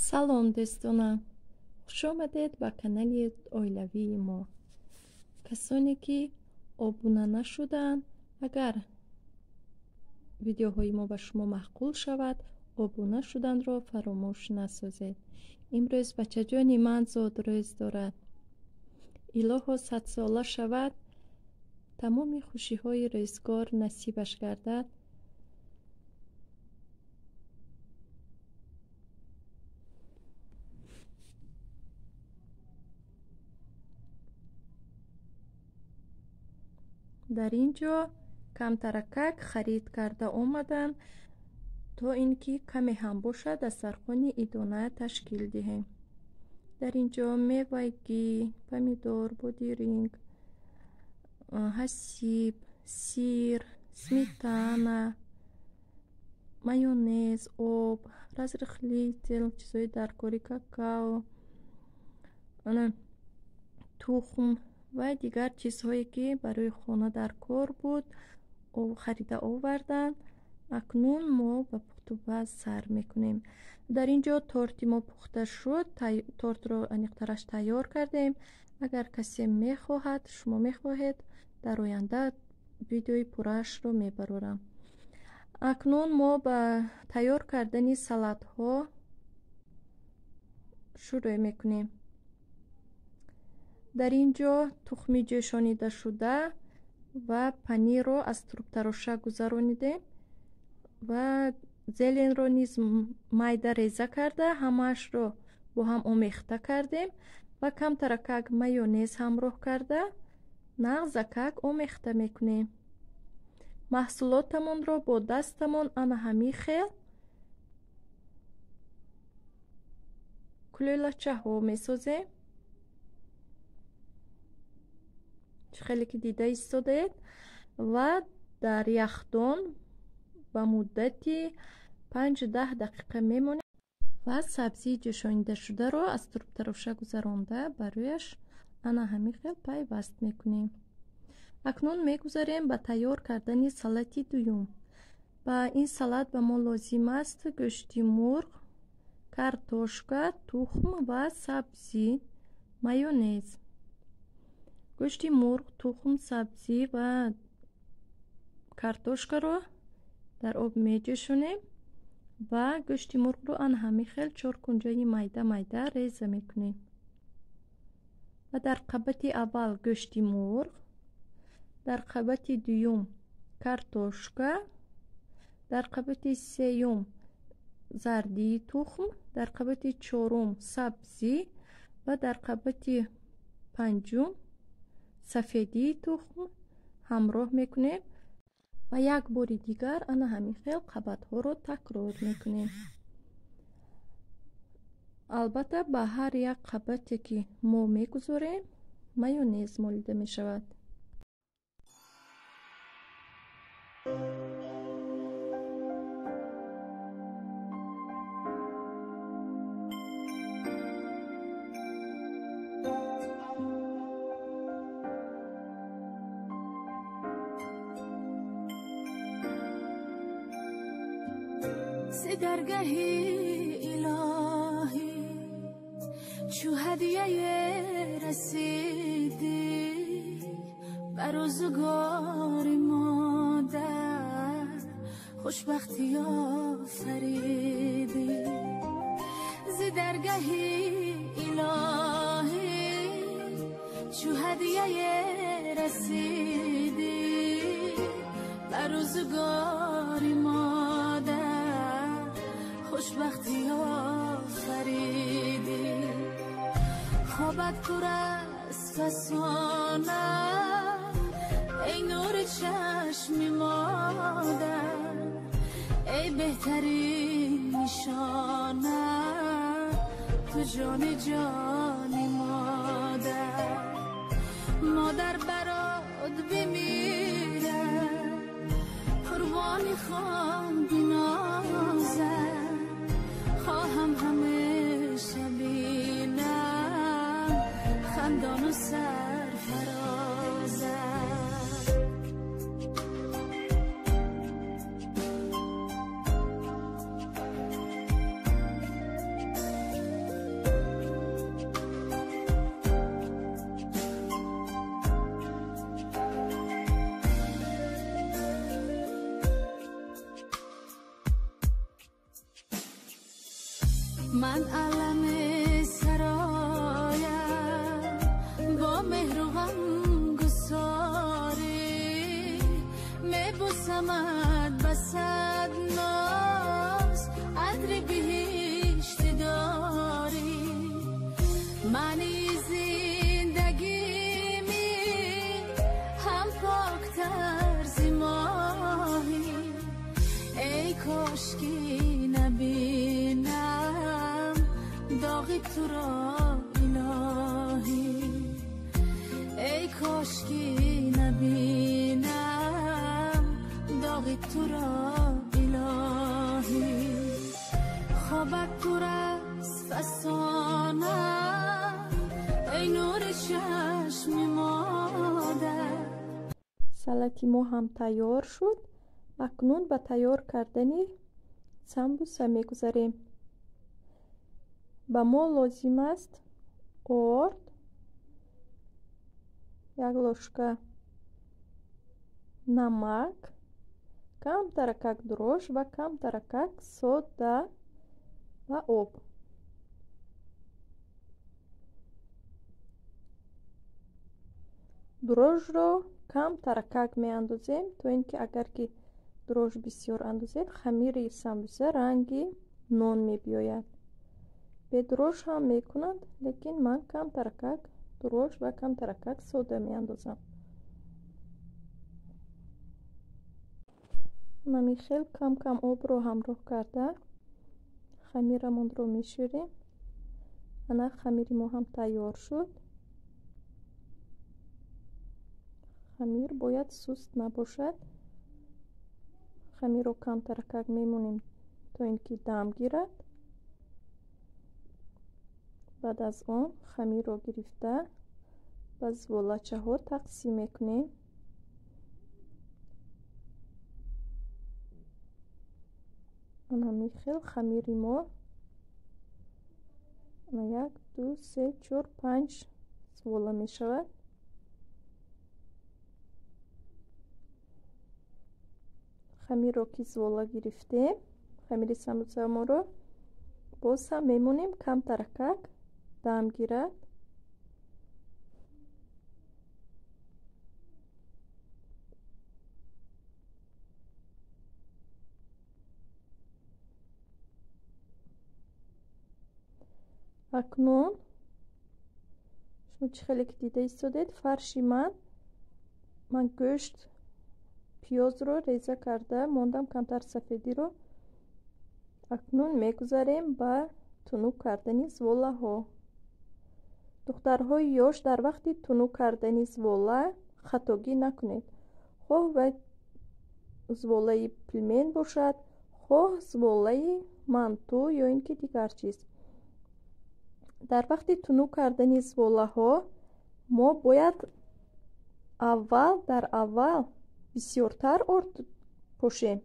Салом дӯстонам, хуш омадед ба канали оилавии мо. Касоне ки обуна нашудаанд, агар видеоҳои мо ба шумо маъқул шавад, обуна шуданро фаромӯш насозед. Имрӯз бачаҷони ман зодрӯз дорад. Илоҳо садсола шавад, тамоми хушиҳои рӯзгор насибаш гардад. Дар ин ҷо камтаракак харид карда омадам, то ин ки каме ҳам бошад дастархони идона ташкил диҳем. Дар ин ҷо мевагӣ, помидор, бодиринг, ҳасиб, сир, сметана, майонез, об, разрыхлитель, чизҳои даркори, какао, тухм ва дигар чизҳое ки барои хона дар кор буд харида оварданд. Акнун мо ба пухтупаз сар мекунем. Дар ин ҷо торти мо пухта шуд. Тортро аниқтараш тайёр кардем. Агар касе мехоҳад, шумо мехоҳед, дар оянда видеои пурраашро мебарорам. Акнун мо ба тайёр кардани салатҳо шурӯъ мекунем. Дар ин ҷо тухми ҷӯшонидашуда ва панирро аз трубтароша гузаронидем ва зеленро низ майда реза карда, ҳамаашро бо ҳам омехта кардем ва камтаракак майонез ҳамроҳ карда нағзакак омехта мекунем. Маҳсулотамонро бо дастамон ана ҳамин хел кулӯлачаҳо месозем. Чӣ хеле ки дида истодаед, ва дар яхдон ба муддати 5-10 дақиқа мемонем ва сабзии ҷӯшонидашударо аз трубтароша гузаронда барояш ана ҳамин хел пайваст мекунем. Акнун мегузарем ба тайёр кардани салати дуюм. Ба ин салат ба мо лозим аст гӯшти мурғ, картошка, тухм ва сабзӣ, майонез. Гӯшти мурғ, тухм, сабзӣ ва картошкаро дар об меҷӯшонем ва гӯшти мурғро ана ҳамин хел чоркунҷаи майда майда реза мекунем. Ва дар қабати аввал гӯшти мурғ, дар қабати дуюм картошка, дар қабати сеюм зардии тухм, дар қабати чорум сабзӣ ва дар қабати панҷум сафедии тухм ҳамроҳ мекунем ва як бори дигар ана ҳамин хел қабатҳоро такрор мекунем. Албатта ба ҳар як қабате ки мо мегузорем майонез молида мешавад. درگهی الهی چو هدیه رسیدی بر روزگار مادر خوشبختی آفریدی. ز درگهی الهی چو هدیه رسیدی بر روزگار مادر خوشبختی آفریدی. خوابت پر از فسانه ای نور چشم مادر، ای بهترین نشانه تو جان جان مادر. مادر برات بمیره قربانی خوام بنازم، خواهم همیشه بینم خندان و سرفرازم. من علم سرایم با مهر و غم گساری میبوسمت به صد ناز عطر بهشت داری معنی زندگی می هم پاکتر ز ماهی ای کاشکی نبینم داغ تو را الهی ای کاشکی نبینم داغ تو را الهی خوابت پر از فسانه ای نور چشم مادر. Салати мо ҳам тайёр шуд. Акнун ба тайёр кардани самбуса мегузарем. Ба мо лозим аст орд, як ложка намак, камтаракак дрожж ва камтаракак сода ва об. Дрожжро камтаракак меандозем, то ин ки агар ки дрожж бисёр андозед, хамири самбуса ранги нон мебиёяд. Бе дрожж ҳам мекунанд, лекин ман камтаракак дрожж ва камтаракак сода меандозам. Намихел кам-кам обро ҳамроҳ карда хамирамонро мешӯрем. Ана хамири мо ҳам тайёр шуд. Хамир бояд суст набошад. Хамирро камтаракак мемонем, то ин ки дам гирад. Баъд аз он хамирро гирифта ба зволачаҳо тақсим мекунем. Ана михел хамири мо ана 1, 2, 3, 4, 5 звола мешавад. Хамирро ки звола гирифтем, хамири самбусамонро боз ҳам мемонем камтаракак дам гирад. Акнун шумо чӣ хеле ки дида истодед, фарши ман гӯшт, пиёзро реза карда мондам, камтар сафедиро. Акнун мегузарем ба тунук кардани зволаҳо. Духтарҳои ёш дар вақти тунук кардани звола хатогӣ накунед. Хоҳ вай зволаи пельмен бошад, хоҳ зволаи манту ё ин ки дигар чиз. Дар вақти тунук кардани зволаҳо мо бояд дар аввал бисёртар орд пошем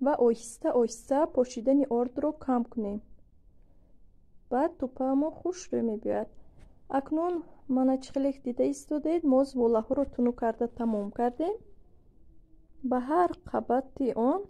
ва оҳиста оҳиста пошидани ордро кам кунем. Баъд тӯпаамон хушрӯ мебиёяд. Акнун мана чӣ хеле дида истодед, мо зволаҳоро тунук карда тамом кардем. Ба ҳар қабати он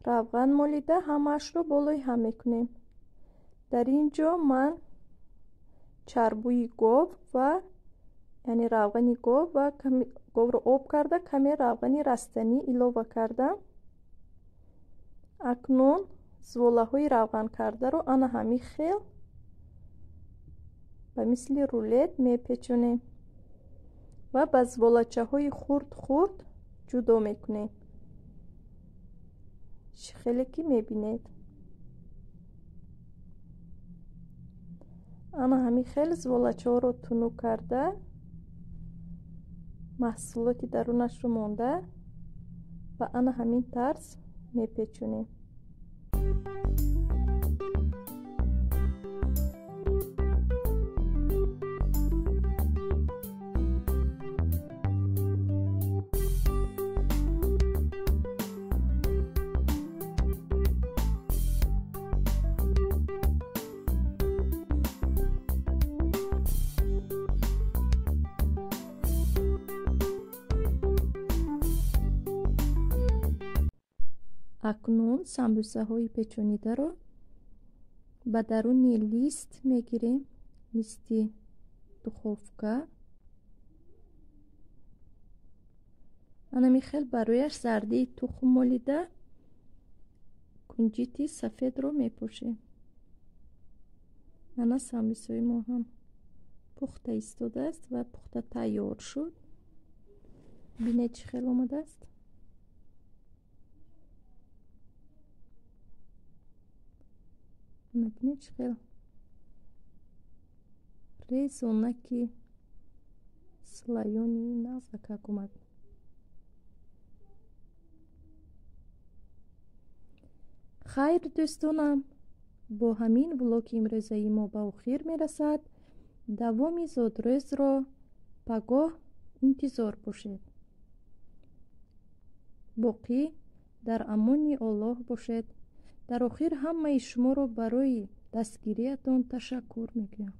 равған молида ҳамаашро болои ҳам мекунем. Дар ин ҷо ман чарбуи гов ва яъне равғани гов ва говро об карда каме равғани растанӣ илова кардам. Акнун зволаҳои равған кардаро ана ҳамин хел ба мисли рулет мепечонем ва ба зволачаҳои хурд-хурд ҷудо мекунем. Чӣ хеле ки мебинед. Ана ҳамин хел зволачаҳоро тунук карда, маҳсулоти дарунашро монда ва ана ҳамин тарз мепечонем. Акнун самбусаҳои печонидаро Ба даруни лист мегирем, листи духовка. Анами хел барояш зардии тухм молида кунҷити сафедро мепӯшем. Ана самбисои мо ҳам пухта истодааст ва пухта тайёр шуд. Бинед, чӣ хел омадааст. Ана бинед, чӣ хел резонаки слоёни нағзакак омад. Хайр, дӯстонам, бо ҳамин влоги имрӯзаи мо ба охир мерасад. Давоми зодрӯзро пагоҳ интизор бошед. Боқӣ дар амони Оллоҳ бошед. Дар охир ҳамаи шуморо барои дастгириятон ташаккур мегӯям.